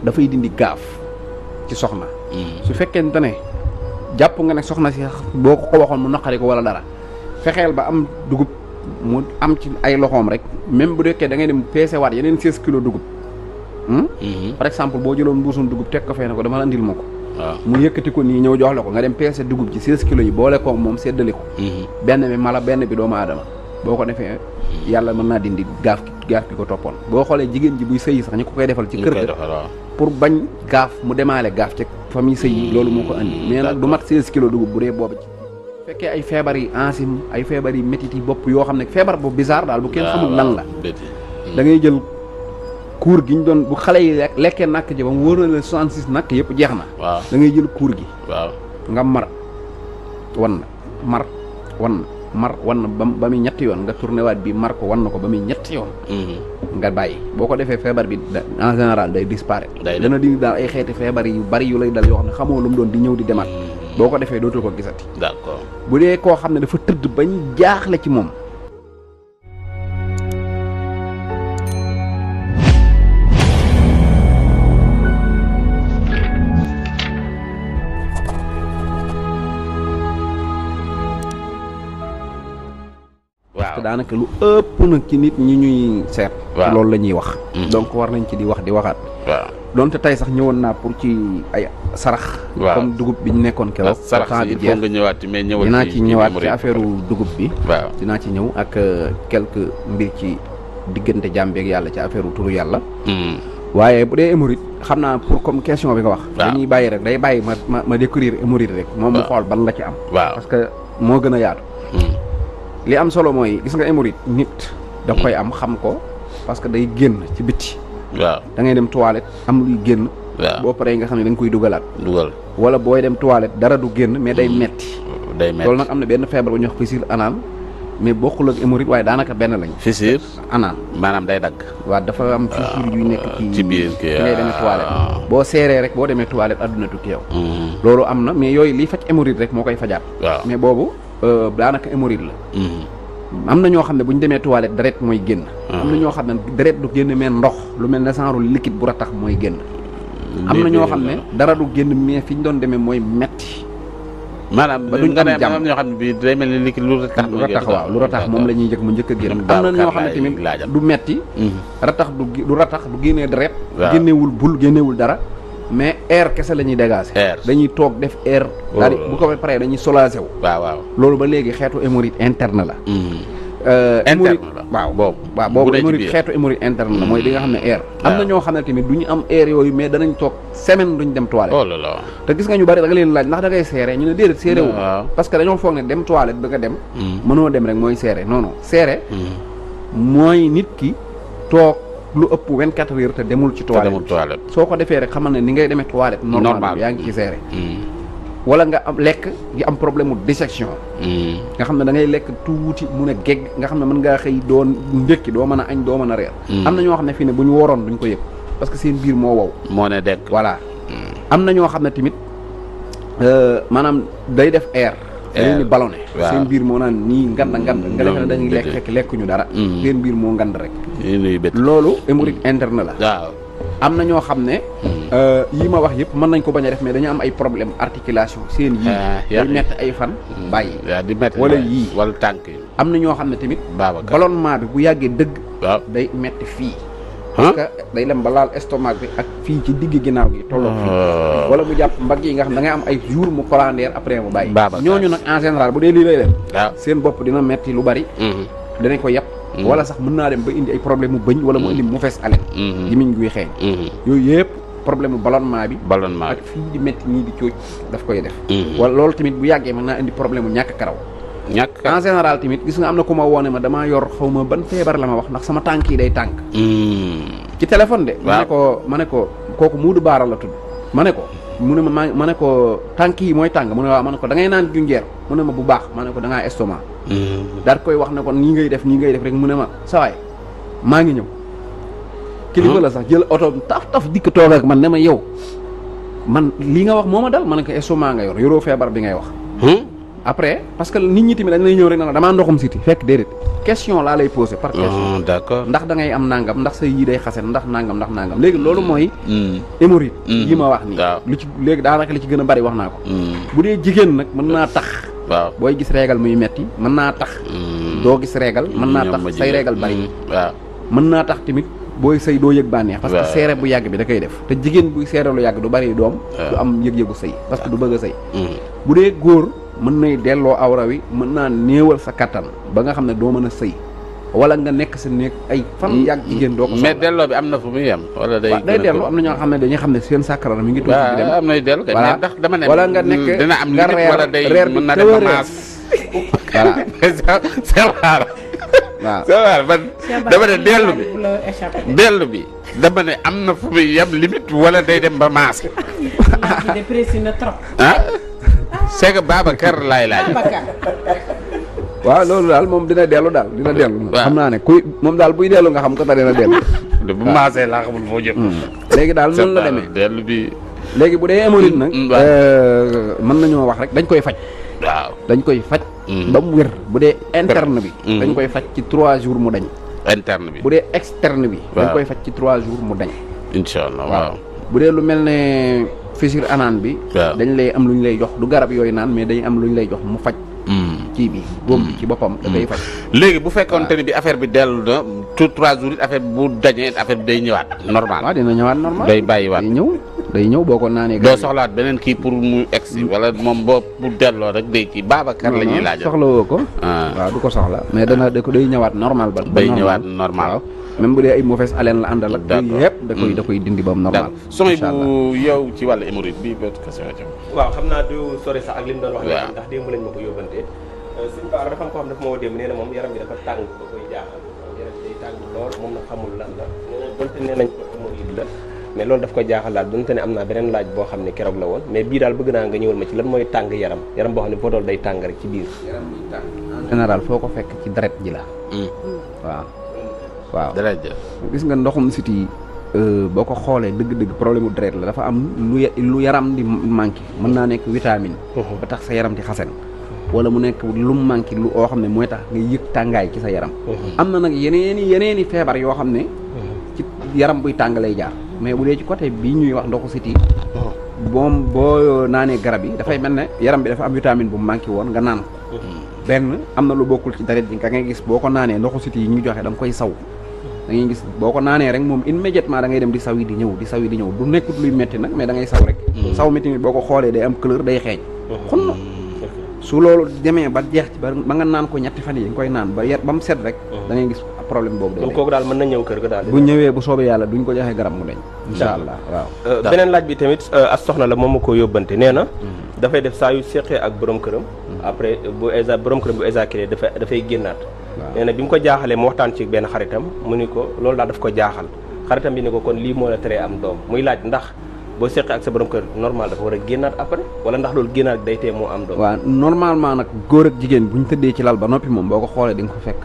dafay dindi gaaf ci soxna. su fekkente ne jàpp nga ne soxna si boo ko waxoon mu naqari ko wala dara fexeel ba am dugub mu am ci ay loxoom rek même bu dekkee da ngay dem peese waat yeneen 16 kilos dugub. par exemple boo jëloon mbuusum dugub teg ko fee ne ko dama la andil ma ko. waaw mu yëkkati ko nii ñëw jox la ko nga dem peese dugub ci 16 kilos yi boole ko moom séddale ko. benn bi mala benn bi doomu aadama boo ko defee yàlla mën naa dindi gaaf gi ko toppoon. boo xoolee jigéen ji buy sëyi sax ñu ko koy defal ci kër ga pour bañ gaaf mu demaale gaaf ca fa muy sëyi loolu moo ko andi. mais nag du mat 16 kilos dugub bu dee boobu ci. fekkee ay feebar yi ansim ay feebar yi métit yi bopp yoo xam ne feebar bu bizarre daal bu kenn xamul lan la. da ngay jël kuur gi ñu doon bu xale yi lekkee nakk ji ba mu wóor na la 66 nakk yëpp jeex na. waaw da ngay jël kuur gi. waaw nga mar wan na ba muy ñetti yoon nga tourné waat bi mar ko wan na ko ba muy ñetti yoon. nga bàyyi boo ko defee feebar bi en général day disparaître. dana dindi daal ay xeeti feebar yu bari yu lay dal yoo xam ne xamoo lu mu doon di ñëw di demaat. boo ko defee dootul ko gisati. d'accord bu dee koo xam ne dafa tëdd bañ jaaxle ci moom. parce que daanaka lu ëpp nag ci nit ñi ñuy seet. loolu la ñuy wax. donc war nañ ci di wax di waxaat. waaw donte tey sax ñëwoon naa pour ci ay sarax. waaw comme dugub bi ñu nekkoon keroog. sarax il faut nga ñëwaat ci mais ñëwal dinaa ci ñëwaat ci affaire dugub bi. waaw dinaa ci ñëw ak quelques mbir ci diggante jàmm beeg yàlla ci affaire turu yàlla. waaye bu dee hémorroïde xam naa pour comme question bi nga wax. dañuy bàyyi rek day bàyyi ma découvrir hémorroïde rek. moom mu xool ban la ci am. waaw parce que moo gën a yaatu. li am solo mooy gis nga hémorroïde nit da koy am xam ko parce que day génn ci bitti. waaw da ngay dem toilette am luy génn. waaw boo paree nga xam ne da nga koy dugalaat. dugal wala booy dem toilette dara du génn mais day metti. day metti loolu nag am na benn feebar bu ñuy wax fissure anale mais bokkul ak hémorroïde waaye daanaka benn lañ. fissure anale maanaam day dagg. waaw dafa am fissure yu nekk ci biir kii ngay demee toilette. boo seeree rek boo demee toilette adduna tukki yow. loolu am na mais yooyu liy faj hémorroïde rek moo koy fajaat. waaw mais boobu daanaka hémorroïde la. am na ñoo xam ne bu ñu demee toilette deret mooy génn. am na ñoo xam ne deret du génn mais ndox lu mel ne genre liquide bu ratax mooy génn. am na ñoo xam ne dara du génn mais fi ñu doon demee mooy metti. maanaam ba duñ am jàmm am ñoo xam ne bii day mel ni liquide lu ratax waaw lu ratax moom la ñuy njëkk mu njëkk a génn. am na ñoo xam ne tamit du metti. ratax du ratax du génnee deret. génneewul bul génneewul dara. mais air kese la ñuy dégager. dañuy toog def air. daal bu ko paree dañuy soulager wu. waaw loolu ba léegi xeetu hémorroïde interne la. interne la waaw boobu hémorroïde xeetu hémorroïde interne la mooy li nga xam ne air. am na ñoo xam ne tamit du ñu am air yooyu mais danañ toog semaine duñ dem toilette. oh là là te gis nga ñu bari da nga leen laaj ndax da ngay seere ñu ne déedéet seere wu. parce que dañoo foog ne dem toilette ba nga dem. mënoo dem rek mooy seere non non seere. mooy nit ki toog. lu ëpp 24 heures te demul ci toilette soo ko defee rek xamal ne ni ngay demee toilette normal yaa ngi ci seere wala nga am lekk di am problème mu dissection nga xam ne da ngay lekk tuuti mun a gegg nga xam ne mën ngaa xëy doon ndékki doo mën a añ doo mën a reer am na ñoo xam ne fii ne bu ñu woroon duñ ko yëg parce que seen biir moo wow moo ne dekk voilà am na ñoo xam ne tamit maanaam day def air dañu ni ballonné seen biir moo naan nii ngand nga defe ne dañuy lekk fekk lekkuñu dara seen biir moo ngand rek loolu hémorroïde interne la waaw am na ñoo xam ne yi ma wax yëpp mën nañ ko bañ a def mais dañu am ay problème articulation seen yii day metti ay fan bàyyi wala yii wala tànk yi am na ñoo xam ne tamit ballonnement bi bu yàggee dëgg day metti fii parce que day dem ba laal estomac bi ak fii ci digg ginnaaw gi tolloo fii wala mu jàpp mbagg yi nga xam da ngay am ay jour mu colandeer après mu bàyyi ñooñu nag en général bu dee lii lay dem seen bopp dina metti lu bari danañ ko yàpp wala sax mën naa dem ba indi ay problème mu bëñ wala mu indi mauvaise haleine gimiñ guy xeeñ yooyu yëpp problème mu ballonnement bi ak fii di metti nii di cóoj daf koy def wala loolu tamit bu yàggee mën naa indi problème mu ñàkk karaw en général tamit gis nga am na ku ma woone ma damaa yor xaw ma ban feebar la ma wax ndax sama tànk yi day tànk ci téléphone de ma ne ko kooku muudu baara la tudd ma ne ko mu ne ma ne ko tànk yi mooy tàng mu ne waaw ma ne ko da ngay naan junjeer mu ne ma bu baax ma ne ko da ngaa estomac daal koy wax ne ko nii ngay def rek mu ne ma sawaay maa ngi ñëw kilifa la sax jël oto taf dikk toog ak man ne ma yow man lii nga wax moo ma dal ma ne ko estomac nga yoroo feebar bi ngay wax après parce que nit ñi tamit dañ lay ñëw rek na damaa ndoxum siti fekk déedéet question laa lay posé par question. D'accord. ndax da ngay am nangam ndax sa yii day xasen ndax nangam léegi loolu mooy hémorroïde yi ma wax nii lu ci léegi daanaka li ci gën a bari wax naa ko bu dee jigéen nag mën naa tax waaw booy gis régal muy metti mën naa tax doo gis régal mën naa tax say régal bari waaw mën naa tax tamit booy sëy doo yëg bànneex parce que seere bu yàgg bi da koy def te jigéen buy seere lu yàgg du bari doom du am yëg-yëgu sëy parce que du bëgg a sëy bu dee góor mën nay delloo awra wi mën naa néewal sa kattan ba nga xam ne doo mën a sëy wala nga nekk sa néeg ay fan yàgg jigéen doo ko mais delloo bi am na fu muy yem wala day dellu am na ñoo xam ne dañuy xam ne seen sàkkara mi ngi tuuti di dem am nay dellu voilà ndax dama ne wala nga nekk dina am nga limite wala day reer mën na dem ba maas voilà sewaar waaw sewaar man dama ne dellu bi dama ne am na fu muy yem limite wala day dem ba maas ah c'est que Babacar laay laaj waaw loolu daal moom dina dellu xam naa ne kuy moom daal buy dellu nga xam ko ta dina dellu bu maasee laa xamul foo jëm léegi daal noonu la demee dellu bi léegi bu dee hémorroïde nag mën nañoo wax rek dañ koy faj waaw dañ koy faj ba mu wér bu dee interne bi dañ koy faj ci 3 jours mu dañ interne bi bu dee externe bi dañ koy faj ci 3 jours mu dañ incha allah waaw bu dee lu mel ne fissure anane bi dañ lay am lu ñu lay jox du garab yooyu naan mais dañu am lu ñu lay jox mu faj kii bi góom bi ci boppam da koy faj léegi bu fekkoonte ni bi affaire bi dellu na tout 3 jours it affaire bi bu dañee affaire bi day ñëwaat normal waaw dina ñëwaat normal day bàyyiwaat day ñëw boo ko naanee doo soxlaat beneen kii pour mu egsi wala moom boo bu delloo rek day kii Babacar la ñuy laajal soxla woo ko waaw du ko soxla mais dana day ñëwaat normal ba day ñëwaat normal même bu dee ay mauvaise haleine la àndal ak yëpp da koy dindi ba mu normal sooy bu yow ci wàllu hémorroïde bi ba question waaw xam naa du sori sax ak li mu doon wax ndax démb lañ ma ko yóbbante suñu baar dafa am ko xam dafa ma woo démb nee na moom yaram bi dafa tàng da koy jaaxal yaram bi day tàng lool moom nag xamul lan la donte nee nañ ko hémorroïde la mais loolu daf ko jaaxal daal donte ne am naa beneen laaj boo xam ne keroog la woon mais bii daal bëgg naa nga ñëwal ma ci lan mooy tàng yaram boo xam ne boo dool day tàng rek ci biir en général foo ko fekk ci deret ji la waaw deret ji gis nga ndoxum siti boo ko xoolee dëgg-dëgg problème mu deret la dafa am lu yaram di manqué mën naa nekk vitamine ba tax sa yaram di xasen wala mu nekk lu mu manqué lu oo xam ne mooy tax nga yëg tàngaay ci sa yaram am na nag yeneeni feebar yoo xam ne ci yaram buy tàng lay jaar mais bu dee ci côté bii ñuy wax ndoxu siti moom boo naanee garab yi dafay mel ne yaram bi dafa am vitamine bu manqué woon nga naan ko benn am na lu bokkul ci deret ji nga ngay gis boo ko naanee ndoxu siti yi ñu joxe da nga koy saw da ngay gis boo ko naanee rek moom immédiatement da ngay dem di saw yi di ñëw du nekkut luy metti nag mais da ngay saw rek saw mi tamit boo ko xoolee day am couleur day xeeñ xun na su loolu demee ba jeex ci ba nga naan ko ñetti fan yi nga koy naan ba mu set rek da ngay gis problème boobu day kooku daal mën na ñëw kër ga daal bu ñëwee bu soobee yàlla duñ ko joxe garab mu deñ insha allah waaw beneen laaj bi tamit as soxna la moom ma ko yóbbante nee na dafay def saa yu seqee ak borom këram après borom këram bu éjaculé dafay génnaat nee na bi mu ko jaaxalee mu waxtaan ci benn xaritam mu ni ko loolu daal daf ko jaaxal xaritam bi ni ko kon lii moo la teree am doom muy laaj ndax boo seqee ak sa borom kër normal dafa war a génnaat après wala ndax loolu génnaat day tee moo am doom waaw normalement nag góor ak jigéen bu ñu tëddee ci lal ba noppi moom boo ko xoolee di nga ko fekk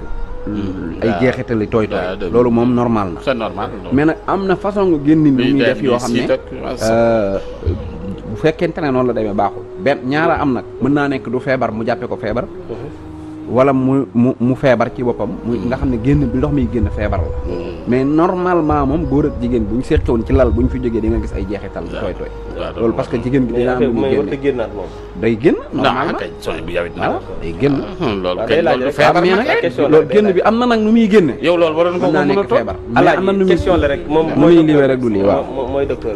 ay jeexitali tooy loolu moom normal na c'est normal mais nag am na façon nga génn ni muy def yoo xam ne bu fekkente ne noonu la demee baaxul benn ñaara am nag mën naa nekk du feebar mu jàppe ko feebar wala mu feebar ci boppam muy nga xam ne génn bi ndox miy génn feebar la mais normalement moom góor ak jigéen bu ñu seqoon ci lal bu ñu fi jógee di nga gis ay jeexital tooy loolu parce que jigéen bi dina am lu muy génne day génn normalement day génn loolu feebar loolu génn bi am na nag nu muy génne yow loolu waroon ko mën naa nekk feebar mais am na nu muy question la rek moom nu muy liwee rek du lii waaw mooy docteur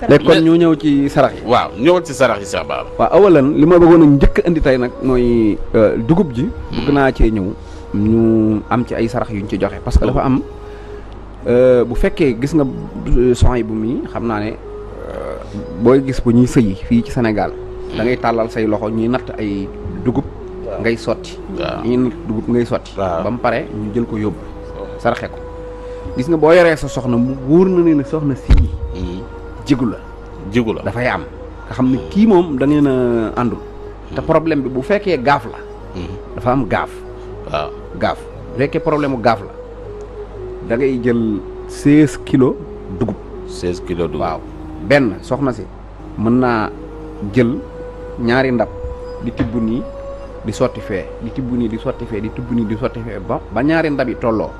léegi kon ñu ñëw ci sarax yi waaw ñëwal ci sarax yi sax baax waaw awalan li ma bëggoon a njëkk indi tey nag mooy dugub ji bëgg naa cee ñëw ñu am ci ay sarax yuñ ci joxe parce que dafa am bu fekkee gis nga soxna bu mi xam naa ne booy gis bu ñuy sëyi fii ci Sénégal da ngay tàllal say loxo ñuy natt ay dugub ngay sotti ñuy natt dugub ngay sotti ba mu pare ñu jël ko yóbbu saraxe ko gis nga boo yoree sa soxna mu wóor na ne soxna sii jigu la dafay am nga xam ne kii moom da ngeen a àndul te problème bi bu fekkee gaaf la dafa am gaaf bu fekkee problème mu gaaf la da ngay jël 16 kilos dugub 16 kilos dugub waaw benn soxna si mën naa jël ñaari ndab di tibb nii di sotti fee di tibb nii di sotti fee di tibb nii di sotti fee ba ñaari ndab yi tolloo.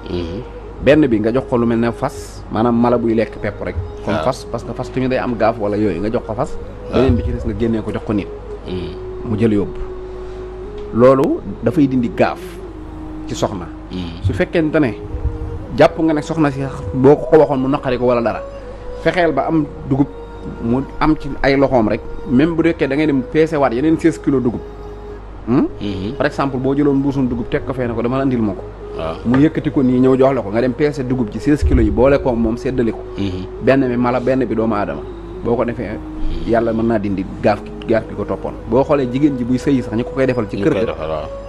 benn bi nga jox ko lu mel ne fas maanaam mala buy lekk pepp rek. comme fas parce que fas tamit day am gaaf wala yooyu nga jox ko fas. beneen bi ci des nga génnee ko jox ko nit. mu jël yóbbu. loolu dafay dindi gaaf ci soxna. su fekkente ne jàpp nga ne soxna si boo ko waxoon mu naqari ko wala dara fexeel ba am dugub mu am ci ay loxoom rek même bu dekkee da ngay dem peesewaat yeneen 16 kilos dugub. par exemple boo jëloon mbuusum dugub teg ko fee ne ko dama la andil ma ko. mu yëkkati ko nii ñëw jox la ko nga dem peese dugub ci 16 kilos yi boole ko moom séddale ko. benn bi mala benn bi doomu aadama boo ko defee yàlla mën naa dindi gaaf gi ko toppoon. boo xoolee jigéen ji buy sëyi sax ñu ko koy defal ci kër ga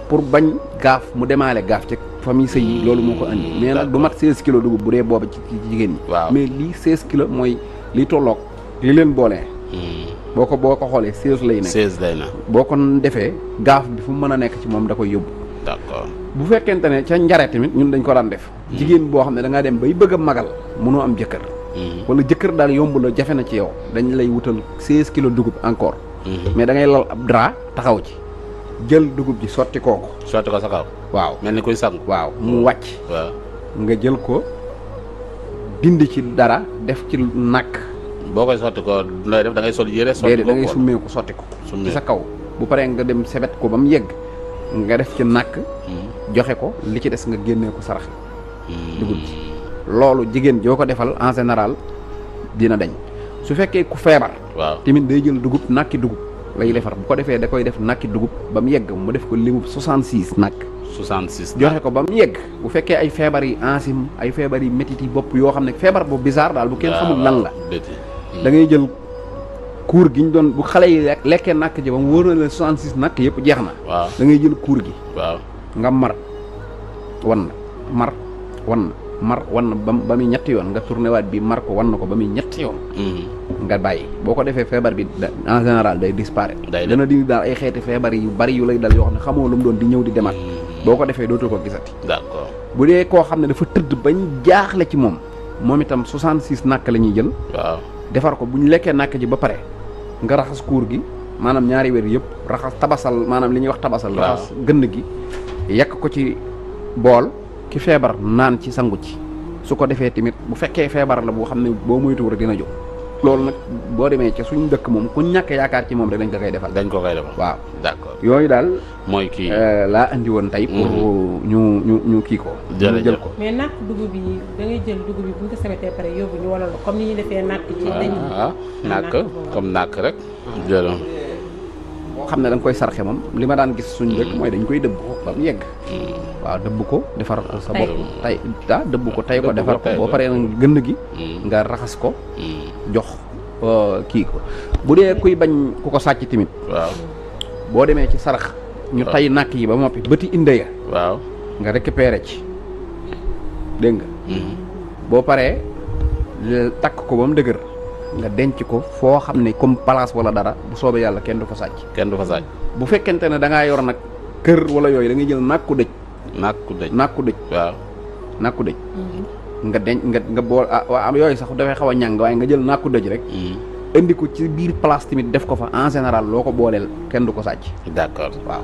pour bañ gaaf mu demaale gaaf ci famille sëyi loolu moo ko andi. mais nag du mat 16 kilos dugub bu dee booba ci jigéen ñi. mais lii 16 kilos mooy li tolloog li leen boolee. boo ko xoolee 16 lay nekk. 16 lay na boo ko defee gaaf bi fu mu mën a nekk ci moom da koy yóbbu. d'accord bu fekkente ne ca njare tamit ñun dañ ko daan def. jigéen boo xam ne da ngaa dem bay bëgg a magal mënoo am jëkkër. wala jëkkër daal yomb la jafe na ci yow dañ lay wutal 16 kilos dugub encore. mais da ngay lal ab drap taxaw ci jël dugub ji sotti kooku. sotti ko sa kaw. waaw mel ni kuy sangu. waaw mu wàcc. waaw nga jël ko dindi ci dara def ci nàkk. boo koy sotti ko looy def da ngay sol yére. sotti ko da ngay summee ko sotti ko. ci sa kaw bu paree nga dem sebet ko ba mu yegg nga def ci nàkk. joxe ko li ci des nga génnee ko sarax dugub ji. loolu jigéen joo ko defal en général dina dañ su fekkee ku feebar. waaw tamit day jël dugub nàkki dugub lay defar bu ko defee da koy def nàkki dugub ba mu yegg mu def ko limub 66 nàkk. 66 joxe ko ba mu yegg bu fekkee ay feebar yi ansim ay feebar yi métit yi bopp yoo xam ne feebar bu bizarre daal bu kenn xamul lan la. da ngay jël kuur gi ñu doon bu xale yi lekkee nàkk ji ba mu wóor na leen 66 nàkk yëpp jeex na. waaw da ngay jël kuur gi. waaw nga mar wan na ba muy ñetti yoon nga tourné waat bi mar ko wan na ko ba muy ñetti yoon. nga bàyyi boo ko defee feebar bi en général day disparaître. dana dindi daal ay xeeti feebar yu bari yu lay dal yoo xam ne xamoo lu mu doon di ñëw di demaat. boo ko defee dootoo ko gisati. d'accord bu dee koo xam ne dafa tëdd bañ jaaxle ci moom itam 66 nàkk la ñuy jël. waaw defar ko bu ñu lekkee nàkk ji ba pare nga raxas kuur gi maanaam ñaari weer yëpp raxas tabasal maanaam li ñuy wax tabasal. raxas gënn gi yekk ko ci bool. ki feebar naan ci sangu ci su ko defee tamit bu fekkee feebar la boo xam ne boo moytuwul rek dina jóg loolu nag boo demee ca suñu dëkk moom ku ñàkk yaakaar ci moom rek dañ ko koy defal. dañ ko koy defal waaw. d'accord yooyu daal. mooy kii laa andi woon tey. pour ñu kii ko. jël ko mais nàkk dugub yi da ngay jël dugub yi bu ñu ko sebetee pare yóbbu ñu wala comme ni ñuy defee nàkk ci dañ. nàkk comme nàkk rek jël. boo xam ne da nga koy sarxe moom li ma daan gis suñu dëkk mooy dañ koy dëbb ba mu yegg. waaw dëbb ko defar ko sa bopp tay dëbb ko tay ko defar ko boo paree nag gënn gi nga raxas ko jox kii ko bu dee kuy bañ ku ko sàcc tamit waaw boo demee ci sarax ñu tay nàkk yi ba noppi bëti inde ya waaw nga récupéré ci dégg nga boo paree takk ko ba mu dëgër nga denc ko foo xam ne comme place wala dara bu soobee yàlla kenn du ko sàcc bu fekkente ne da ngaa yor nag kër wala yooyu da ngay jël nàkku dëj nàkku dëj waaw nàkku dëj nga denc nga bool am yooyu sax dafay xaw a ñàng waaye nga jël nàkku dëj rek indi ko ci biir place tamit def ko fa en général loo ko booleel kenn du ko sàcc d'accord waaw